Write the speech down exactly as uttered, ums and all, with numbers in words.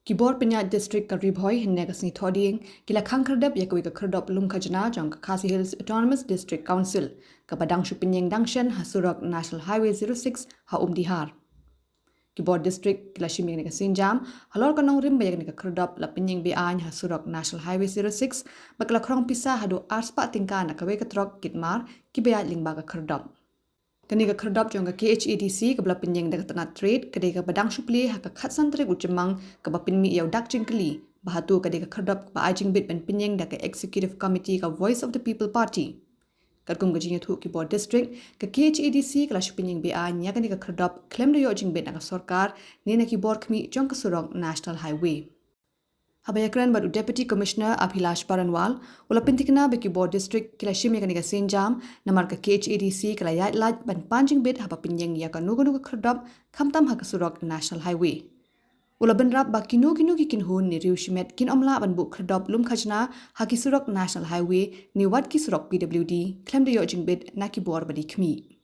Ki bor pynïaid District ka Ri Bhoi hynne ka sngi Thohdieng ki la khang khyrdep ïa kawei ka khyrdop lum khajna jong ka Khasi Hills Autonomous District Council, kaba dang shu pynïeng dang shen ha surok National Highway zero six ha Umdihar. Ki bor District ki la shim ïa kane ka sienjam halor ka nongrim ba ïa kane ka khyrdop la pynïeng be-aiñ ha surok National Highway zero six, bad ka la khrong pisa haduh ar spah tyngka na kawei ka trok kit mar kiba ïaid lyngba ka khyrdop. Kane ka khyrdop jong ka K H A D C kaba la pynïeng da ka tnat trade ka dei kaba dang shu plie ha ka khatsan tarik u Jymmang, kaba pynmih ïa u dak jingkylli ba hato ka dei ka khyrdop kaba ai jingbit ban pynïeng da ka Executive Committee ka Voice of the People Party. Katkum ka jingïathuh ki bor District, ka K H A D C ka la shu pynïeng be-aiñ ïa kane ka khyrdop khlem da ïoh jingbit na ka sorkar ne na ki bor khmih jong ka surok National Highway. Haba ïakren bad u Deputy Commissioner Abhilash Baranwal, u la pynthikna ba ki bor District ki la shim ïa kane ka sienjam namar ka K H A D C ka la ïaid lait ban pan jingbit haba pynïeng ïa kano kano ka khyrdop, khamtam ha ka surok National Highway. U la bynrap ba kino kino ki kynhun ne riew shimet kin ym lah ban buh khyrdop lum khajna ha ki surok National Highway ne wat ki surok P W D khlem da ïoh jingbit na ki bor ba dei khmih.